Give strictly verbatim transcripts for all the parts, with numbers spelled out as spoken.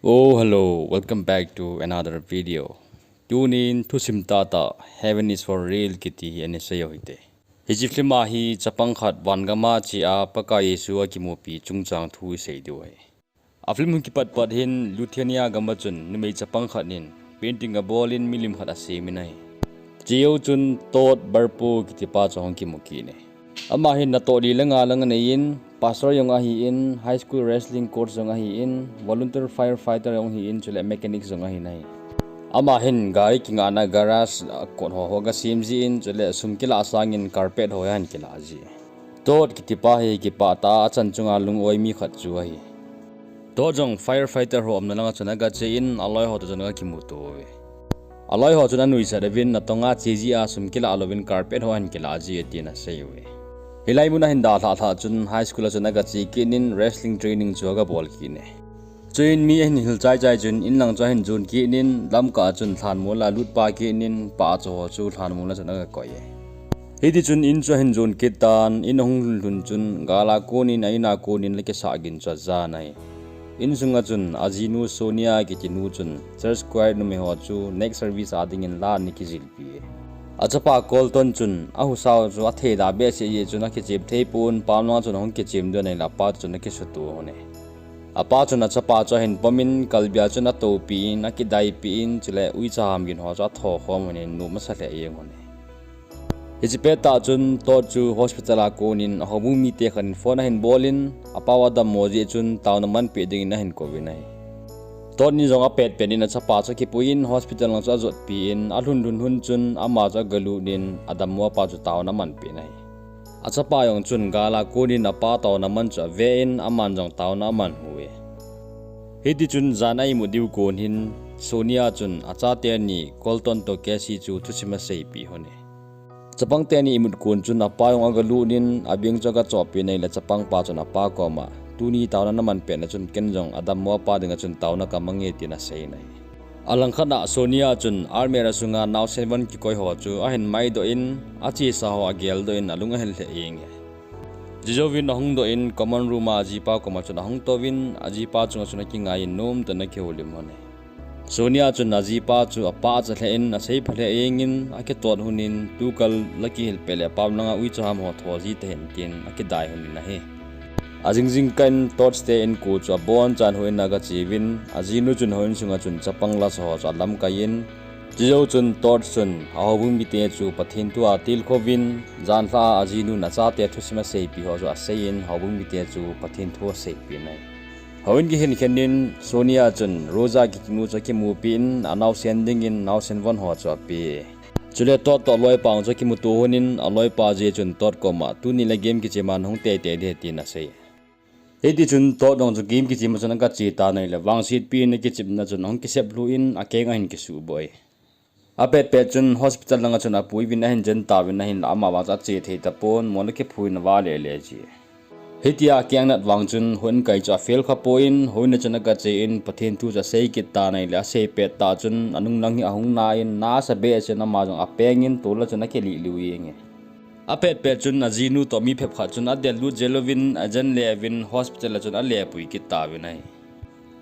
Oh, hello, welcome back to another video. Tunin thusim tahtah, Heaven is for real kiti hi ana sei u hite. Hiche film a hi chapang khat vangam a chea Pakai Jesu akimupi chungchang thu isei diu ahi. A film hung kipat pat hin Lithuania gam a chun numei chapang khat in painting abol in milim khat asemin ahi. Chejou chun Todd Burpo kitipa chu ahung kimu kit e. Ama hin natoh li le nga lang anei in, pastor jong ahin, high school wrestling coach jong ahin, volunteer firefighter jong ahin, chule mechanic jong ahin ahi. Ama hin gari kingahna garage a kot ho ho agasem jin, chule sum kilah sangin carpet ho ahin kilah ji. Todd kitipa hi kipah tah a achan chunga lung-oi mi khat chu ahi. Todd jong firefighter ho umna langa chun agache in, aloi ho toh chun agakimuto uve. Aloi ho chun anuisat uvin, natonga che jia sum kilah louvin carpet ho ahin kilah ji e tin asei uve. Hilai mun ahin dalhah lhah chun high school a chun agache kit in wrestling training chu agabol kit e. Chuin mi ahin hil chaichai chun inlang chu ahin jon kit in, lamkah a chun lhanmol a alut pa kit in, pa achaho chu lhanmol a chun agakoi e. Hitichun in chu ahin jon kit tan, in ahung lhun lhun chun gal a konin, a in a konin la kisah gin chu ajan ahi. Insunga chun ajinu Sonia kiti nu chun church choir numei ho chu next service a dingin la ana kijilpi e. Achapa Colton chun ahusao chu athei da behseh jeh chun akichem thei pon, pamlanga chun ahung kichem diu ahile apa chun akisuto lhon e. Apa chun achapa chu ahin pomin, kalbia chun atoupi in, akidaipi in, chule uicha ham gin ho chu atho khom lhon in, nom asa lheh jeng lhon e. Hiche pettah chun Todd chu hospital a konin ahoubung mite khat in phone ahin bol in, apau adammo jeh chun taona manpeh dingin ahin kouvin ahi. Todd in jong apetpet in achapa chu akipuiyin hospital lang chu ajotpi in, alhun lhun lhun chun ama chu agalut in, adammo apa chu taona amanpeh in ahi. Achapa jong chun gal a konin apa taona man chu ave in, aman jong taona aman lhu e. Hitichun jan a imut diu kon hin Sonia chun achate ni Colton toh Cassie chu thusim aseipeh lhon e. Chapang teni imut kon chun apa jong agalut in, abeng chu agachohpeh in ahile chapang pa chun apa koma, tuni taona namanpeh na chun ken jong adammo apa dinga chun taona kamange tin asei in ahi. Alangkhat a Sonia chun almirah sunga naosen von kikoi ho chu ahin maidoh in, achesa ho ageldoh in alung ahin lheh jenge. Chujouvin ahung doh in common room a ajipa koma chun ahung touvin, ajipa chunga chun akingaiyin nomtah in akihoulim lhon e. Sonia chun ajipa chu apa acha lheh in, aseipha lheh jengin, akitot lhon in, tukal la kihilpeh le pamlanga uicha ham ho tho ji tahih in tin akidai lhon in ahi. Ajing jingkah in Todd te inko chu abonchan houin a agacheuvin, ajinu chun houin sunga chun chapang lasa ho chu alamkaiyin, chujou chun Todd chun ahoubung mite chu Pathen thu a atilkhouvin, janlhah a ajinun achate thusim aseipeh ho chu aseiyin, houbung mite chu Pathen thu aseipeh in ahi. Houin kihin khen in Sonia chun Rosa kitinu chu akimupi in, anaosen dingin naosen von ho chu ape. Chule Todd toh aloipa jong chu akimuto lhon in, aloipa jeh chun Todd koma, tuni le game kichem a nahung teitei ding tin asei. Hitichun Todd jong chu game kichem a chun agache tan ahile, vangsetpi in akichepna chun ahung kisep lhu in, akeng ahin kisuhboh e. Apetpet chun hospital langa chun apuiyuvin ahin jen tauvin ahinla, amavang chu ache thei tapon, mol akiphuin avale le ji. Hitia akengnat vang chun houin kai chu afail khapon, houin a chun agache in, Pathen thu chu asei kit tan ahile, asei pettah chun anung lang hi ahung na in, na asa behseh in ama jong apengin tol a chun akilih liu jenge. Apetpet chun ajinu toh mi phep khat chun adellut jel uvin, ajen le uvin, hospital a chun alepui kit tauvin ahi.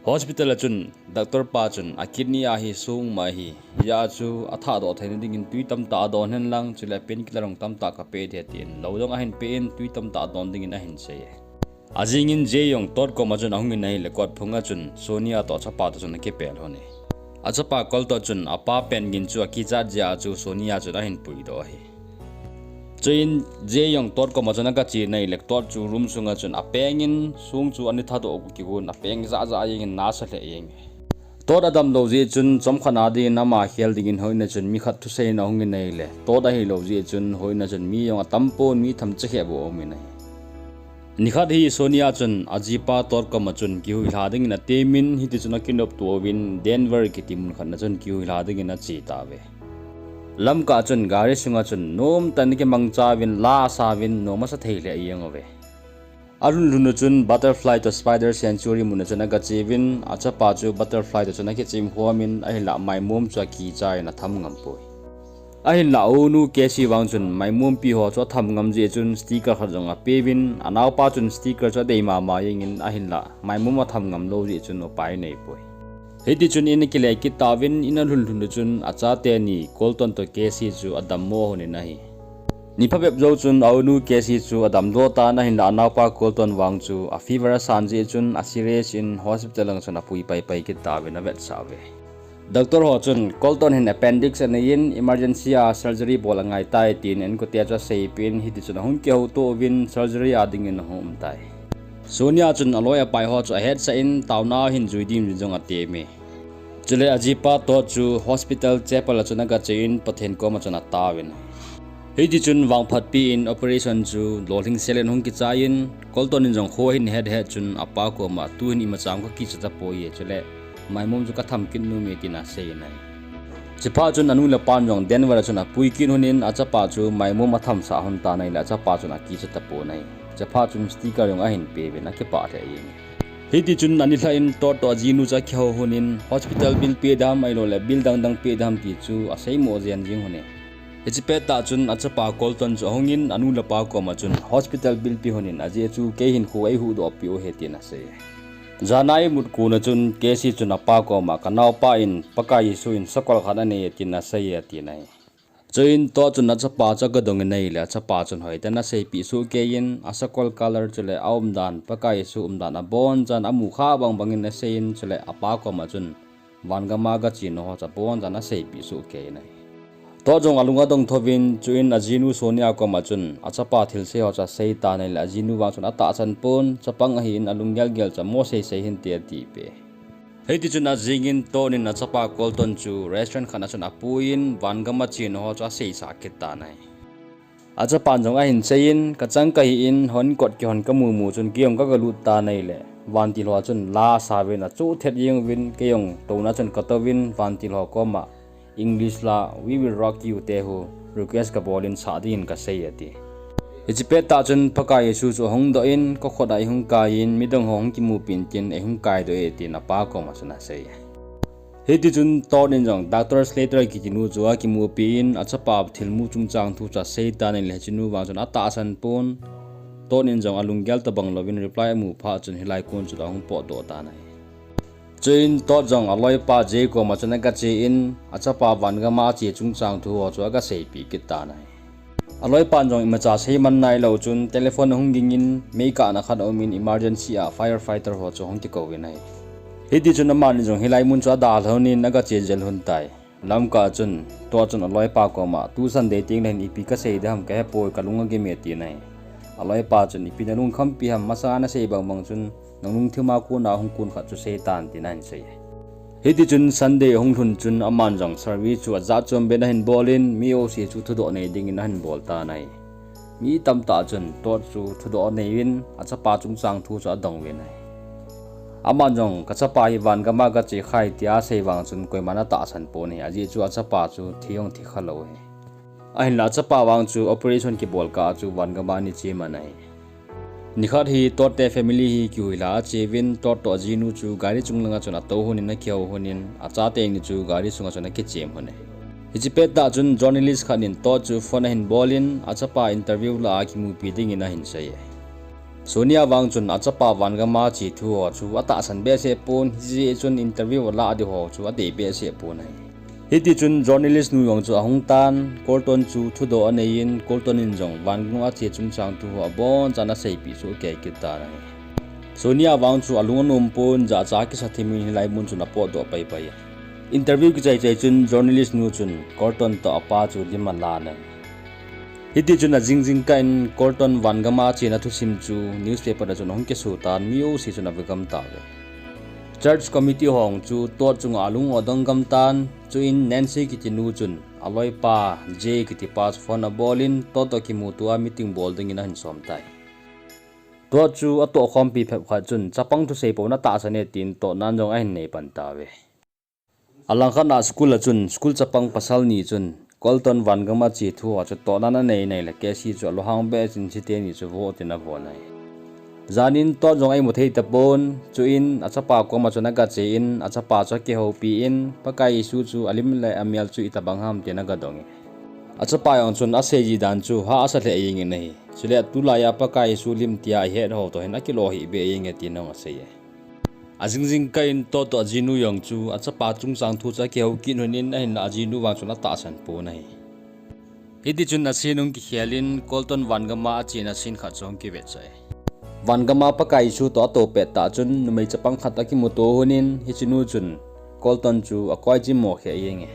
Hospital a chun doctor pa chun a kidney a hi song um ahi, hijeh a chu athahdoh theina dingin twi tamtah adon hen lang, chule painkiller jong tamtah kapeh thei tin lou jong ahin pe in, twi tamtah adon dingin ahin sei e. Ajingin Jay jong Todd koma chun ahungin ahile, kotphunga chun Sonia toh achapa toh chun akipel lhon e. Achapa Colton chun apa pen gin chu akichat jeh a chu Sonia chun ahin puidoh ahi. Chuin Jay jong Todd koma chun agache in ahile, Todd chu room sunga chun apengin, song chu ana thadoh kigon, apeng jahjah jengin na asa lheh jenge. Todd adamlou jeh chun chomkhat a dingin ama khel dingin houin a chun mi khat thusei in ahungin ahile, Todd ahilou jeh chun houin a chun mi jong atampon, mi themcha kheh bou aumin ahi. Nikhat hi Sonia chun ajipa Todd koma chun kihuilha dingin atemin, hitichun akinopto uvin Denver kiti mun khat na chun kihuilha dingin ache tauve. Lamkah chun gari sunga chun nomtah in akimangcha uvin, la asa uvin, nom asa thei lheh jeng uve. Alhun lhun u chun Butterfly toh Spider Sanctuary mun a chun agache uvin, achapa chu Butterfly toh chun akichem khomin, ahinla maimom chu akicha in atham ngam poi. Ahinla anu Cassie vang chun maimompi ho chu atham ngam jeh chun sticker khat jong apeuvin, anaopa chun sticker chu adei mama jengin, ahinla maimom atham ngam lou jeh chun upai anei poi. Hiti chun in akile kit tauvin, in alhun lhun u chun achate ni Colton toh Casey chu adammo lhonin ahi. Ni phabep jou chun aunu Casey chu adamdoh tan, ahinla anaopa Colton vang chu a fever asan jeh chun a serious in hospital lang chun apui paipai kit tauvin avetsah uve. Doctor ho chun Colton hin appendix anei in emergency a surgery bol angaitai tin inkote chu aseipeh in, hiti chun ahung kihouto uvin surgery a dingin ahung umtai. Sonia chun aloi apai ho chu ahetsah in taona hin jui ding jong atem e. Chule ajipa Todd chu hospital chapel a chun agache in Pathen koma chun ataovin, hiti chun vangphatpi in operation chu lolhing sel in hung kichai in, Colton in jong kho ahin het het chun apa koma, tuhin imacha kakichat tapoi e, chule maimom chu katham kit nom e tin asei in ahi. Chuphat chun anu le apan jong Denver a chun apui kit lhonin achapa chu maimom athamsah lhon tan ahile achapa chun akichat tapon ahi. Chuphat chun sticker jong ahin peuvin akipah lheh jenge. Hiti chun anilhah in Todd toh ajinu chu akihou lhonin hospital bill pe ding ham ahiloule bill dangdang pe ding ham ti chu aseimo jen jeng lhone. Hiche pettah chun achapa Colton chu ahungin anu le apa koma chun hospital bill pe lhonin, ajeh chu kei hin kho eihuhdoh peh u ahi tin asei. Jana imut kona chun Casey chun apa koma kanaopa in Pakai Jesu in sakol khat anei e tin asei e atin ahi. Chuin Todd chun achapa chu agadongin ahile achapa chun hoitah in aseipeh sohkei in asakol color chule aumdan, Pakai Jesu umdan abonchan amu kha bangbang in asei in, chule apa koma chun vangam a gachena ho chu abonchan aseipeh sohkei in ahi. Todd jong alung adong thouvin, chuin ajinu Sonia koma chun achapa thilsei ho chu aseitan ahile ajinu vang chun atahsan pon, chapang ahin alunggel gel chu amo seisei hinte atipeh. Hiti chun ajingin Todd in achapa Colton chu restaurant khat a chun apuiyin vangam a chena ho chu aseisah kit tan ahi. Achapan jong ahin seiyin, kachang kahin, hon kot kihon kamu mu chun keijong kagalut tan ahile vantil ho chun la asauvin achoh thet jeng uvin, keijong touna chun katouvin vantil ho koma English la We Will Rock You te hu request kabolin sah dingin kasei ati. Hiche pettah chun Pakai Jesu chu ahung doh in, kakhut a eihung kaiyin, midang ho hung kimupi intin eihung kaidoh e tin apa koma chun asei. Hiti chun Todd in jong Doctor Slater kitinu chu akimupi in, achapa thilmu chungchang thu chu aseitan ahile hichenu vang chun atahsan pon, Todd in jong alunggel tobang louvin reply amu phat chun hilai kon chu ahung potdoh tan ahi. Chuin Todd jong aloipa Jay koma chun agache in, achapa vangam a che chungchang thu ho chu agaseipeh kit tan ahi. Aloipan jong imacha seiman nailou chun telephone ahung gingin, meikahna khat aumin emergency a firefighter ho chu ahung kikouvin ahi. Hiti chun amani jong hilai mun chu adalhon in agache jel lhon tai. Lamkah chun Todd chun aloipa koma tuchan dei tengle hin ipi kasei ding ham kahepoi, kalung agim e atin ahi. Aloipa chun ipi nalungkhampi ham, masanga nasei bangbang chun nang lungthima kona hung kon khat chu seitan tin ahin sei. Hiti chun Sunday ahung lhun chun aman jong service chu ajat chom beh in ahin bolin, mi jouse chu thudoh nei dingin ahin bol tan ahi. Mi tamtah chun Todd chu thudoh aneiyun achapa chungchang thu chu adong uvin ahi. Aman jong kachapa hi vangam a gache khai tia asei vang chun koiman atahsan pon ahi, ajeh chu achapa chu thi jong thi khalou ahi. Ahinla achapa vang chu operation kibol kah a chu vangam a ana che man ahi. Nikhat hi Todd te family hi kihuilha acheuvin, Todd toh ajinu chu gari chung langa chun atou lhonin akihou lhonin, achateni chu gari sunga chun akichem lhon ahi. Hiche pettah chun journalist khat in Todd chu phone ahin bolin, achapa interview lah a kimupi dingin ahin sei e. Sonia vang chun achapa vangam a che thu ho chu atahsan behseh pon, hijeh chun interview alah ding ho chu adei behseh pon ahi. Hiti chun journalist nu jong chu ahung tan, Colton chu thudoh aneiyin, Colton in jong vangam a che chungchang thu ho abonchan aseipeh sohkei kit tan ahi. Sonia vang chu alung anom pon, jachat kisa thimin hilai mun chun apotdoh paipai. Interview kichai chai chun journalist nu chun Colton toh apa chu lim alan ahi. Hiti chun ajing jingkah in Colton vangam a chena thusim chu newspaper a chun ahung kiso tan, mi jouse chun avegam tauve. Church committee ho chu Todd chunga alung adong gam tan, chuin Nancy kitinu chun aloipa Jay kitipa chu phone abolin Todd toh kimuto a meeting bol dingin ahin som tai. Todd chu atohkhompi phabep khat chun chapang thusei pouna tahsan e tin tohnan jong ahin nei pan tauve. Alangkhat a school a chun school chapang pasal ni chun Colton vangam a che thu ho chu tohnan anei in ahile Casey chu alunghang behseh in chuteni chu vo tin avo in ahi. Janin Todd jong eimu thei tapon, chuin achapa koma chun agache in, achapa chu akihoupi in, Pakai Jesu chu alim le amel chu itobang ham tin agadong e. Achapa jong chun asei ji dan chu hahsa lheh jengin ahi. Chule tulai a Pakai Jesu lim tia ihet ho toh hin akilo hih beh jenge tin jong asei e. Ajing jingkah in Todd toh ajinu jong chu achapa chungchang thu chu akihou kit lhonin, ahinlah ajinu vang chun atahsan pon ahi. Hitichun a scene hung kikhel in Colton vangam a achena scene khat chu hung kivetsah e. Vangam a Pakai Jesu toh atou pet tah chun numei chapang khat akimuto lhonin, hichenu chun Colton chu akoichim mo kheh jenge.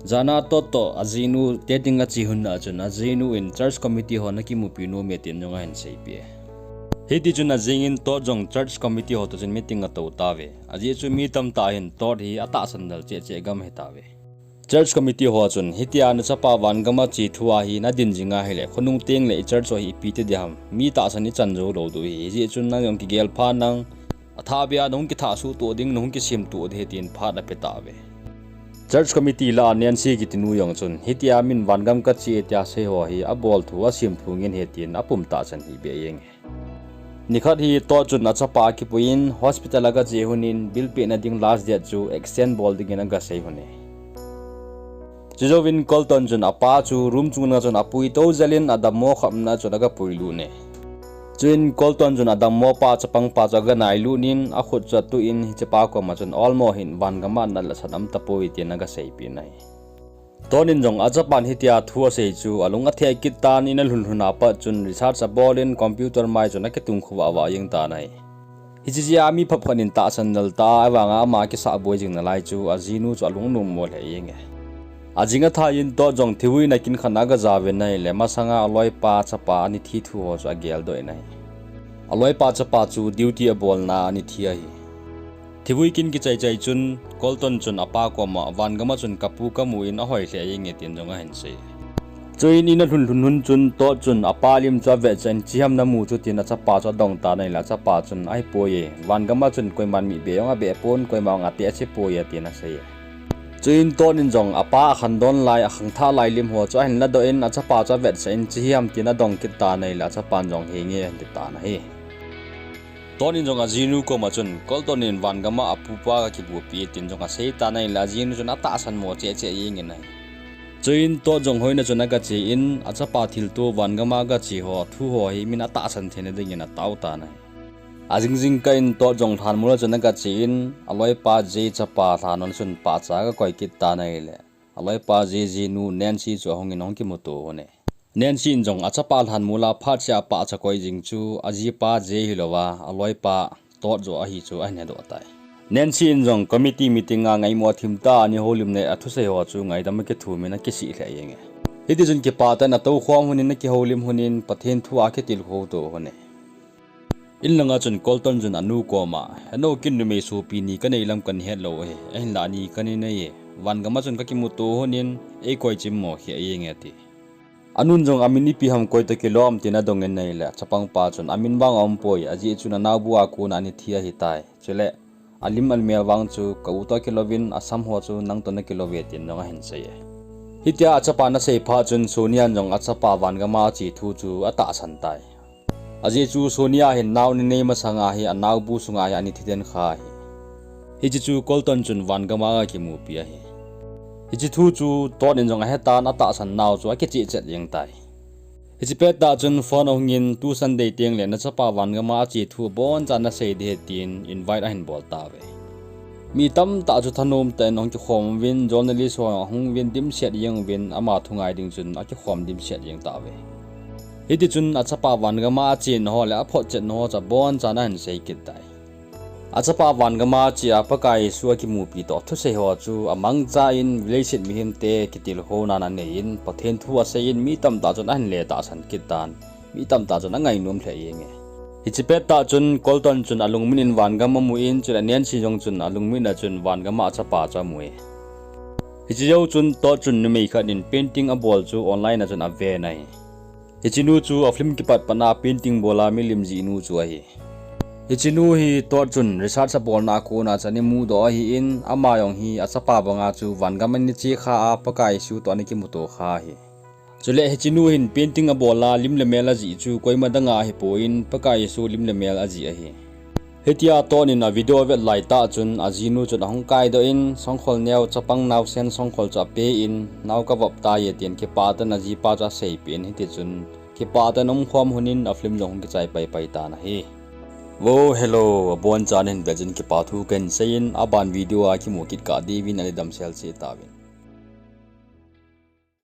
Jana Todd toh ajinu dating ache lhon a chun ajinu in church committee hon akimupi nom e tin jong ahin seipeh e. Hitichun ajing in Todd jong church committee ho toh chun meeting atou tauve. Ajeh chu mi tamtah hin Todd hi atahsan lel cheh cheh gam ahitauve. Church committee ho chun, hitia nachapa vangam a che thu a hi nadin jing ahile, khonung tengle i church ho hi ipi ti ding ham, mi tahsan ichan jou lou diu ahi, hijeh chun nang jong kigel pha nang, athahbeh a nahung kithah suhtoh ding, nahung kisemtoh ding ahi tin phat ape tauve. Church committee lah a Nancy kitinu jong chun, hitia min vangam kache tia sei ho hi, abol thu, asem thu ngen ahi tin apum tahsan hih beh jenge. Nikhat hi Todd chun achapa akipuiyin hospital a agache lhonin bill pehna ding last date chu extend bol dingin agasei lhone. Chujouvin Colton chun apa chu room chunga chun apui tou jel in adammo khapna chun agapui lute. Chuin Colton chun adammo pa chapang pa chu aganai lutnin akhut chu atuh in hichepa koma chun olmo hin vangam a nat le sat aum tapoi tin agaseipeh ahi. Todd in jong achapan hitia thu asei chu alung atheh kit tan in alhun lhun a pat chun research abol in computer mai chun akitung khovah vah jeng tan ahi. Hiche jeh a mi phapkhat in tahsan lel tah a ahivanga ama kisah boi jing nalai chu ajinu chu alung anom mo lheh jenge. Ajing athah in Todd jong thivui na kin khat a agajaovin ahile masanga aloipa chapa anithi thu ho chu ageldoh in ahi. Aloipa chapa chu duty abolna a anithi ahi. Thivui kin kichai chai chun Colton chun apa koma vangam a chun kapu kamu in ahoi lheh jenge tin jong ahin sei. Chuin in alhun lhun lhun chun Todd chun apa lim chu avetsah in ipi ham namu chu tin achapa chu adong tan ahile achapa chun ahipoi e, vangam a chun koiman mi beh jong abeh pon, koima jong ateh ache poi e tin asei e. Chuin Todd in jong apa akhandon lai, akhangthah lai lim ho chu ahin ladoh in achapa chu avetsah in ipi ham tin adong kit tan ahile achapan jong henge ahin ti tan ahi. Todd in jong ajinu koma chun Colton in vangam a apupa kakibupi e tin jong asei tan ahile ajinu chun atahsan mo cheh cheh jengin ahi. Chuin Todd jong hoina chun agache in achapa thilto vangam a agache ho thu ho hi min atahsan theina dingin atao tan ahi. Ajing jingkah in Todd jong lhanmol a chun agache in aloipa Jay chapa lhanmol a chun pahcha agakoi kit tan ahile aloipa Jay jinu Nancy chu ahungin ahung kimuto lhone. Nancy in jong achapa lhanmol a phat cheh a pahcha koi jing chu ajipa Jay hilouva aloipa Todd joh ahi chu ahin hedoh tai. Nancy in jong committee meeting a ngaimo thim tah a ana houlimna le athusei ho chu ngaidam akithum in akisih lheh jenge. Hitichun kipah tah in atoukhom lhonin akihoulim lhonin Pathen thu a akitilkhou to lhone. In langa chun Colton chun anu koma, henu kin numei sopi ni kanei lam kahet lou ahi, ahinlah ni kanei nai e, vangam a chun kakimuto lhonin eikoichim mo kheh jenge ati. Anun jong amin ipi ham koi toh kilom tin adong in ahile, chapang pa chun amin vang aumpoi, ajeh chu anaobu a kona anithi ahitai. Chule alim amel vang chu ka u toh akilouvin asam ho chu nang toh nakilou ve tin jong ahin sei e. Hitia achapa ana sei phat chun Sonia in jong achapa vangam a ache thu chu atahsan tai. Ajeh chu Sonia hin nao ananei masanga hi anaobu sunga hi anithi den kha ahi. Hiche chu Colton chun vangam a agakimupi ahi. Hiche thu chu Todd in jong ahetan atahsan nau chu akichehchet jeng tai. Hiche pettah chun phone ahungin tu Sunday tengle nachapa vangam a ache thu abonchan nasei ding ahi tin invite ahin bol tauve. Mi tamtah chu thanom tah in ahung kikhom uvin journalist ho ahung uvin dimset jeng uvin ama thu ngai ding chun akikhom dimset jeng tauve. Hitichun achapa vangam a achena ho le aphotchetna ho chu abonchan ahin sei kit tai. Achapa vangam a ache a Pakai Jesu akimupi toh thusei ho chu amangcha in leiset mihemte kitilkhouna anei in Pathen thu asei in mi tamtah chun ahin le tahsan kit tan. Mi tamtah chun angainom lheh jenge. Hiche pettah chun Colton chun alungmin in vangam amu in chule Nancy jong chun alungmin a chun vangam a achapa chu amu e. Hiche jou chun Todd chun numei khat in painting abol chu online a chun ave in ahi. Hichenu chu a film kipat pat a painting bol a milim jihnu chu ahi. Hichenu hi Todd chun research abolna a kona chu ana mudoh ahin ama jong hi achapa banga chu vangam ana che kha a Pakai Jesu toh ana kimuto kha ahi. Chule hichenu hin painting abol a lim le mel ajih chu koima danga ahipon Pakai Jesu lim le mel ajih ahi. Hitia Todd in a video avet laitah chun ajinu chun ahung kaidoh in songkhol neo chapang naosen songkhol chu ape in nao kavop tai e tin kipah tah in ajipa chu aseipeh in hitichun kipah tah in aumkhom lhonin a film jong hung kichai paipai tan ahi. Wo, hello, abonchan nahin vet jeh in kipa thu kahin seiyin, aban video a kimu kit kah diuvin nadam sel cheh tauvin.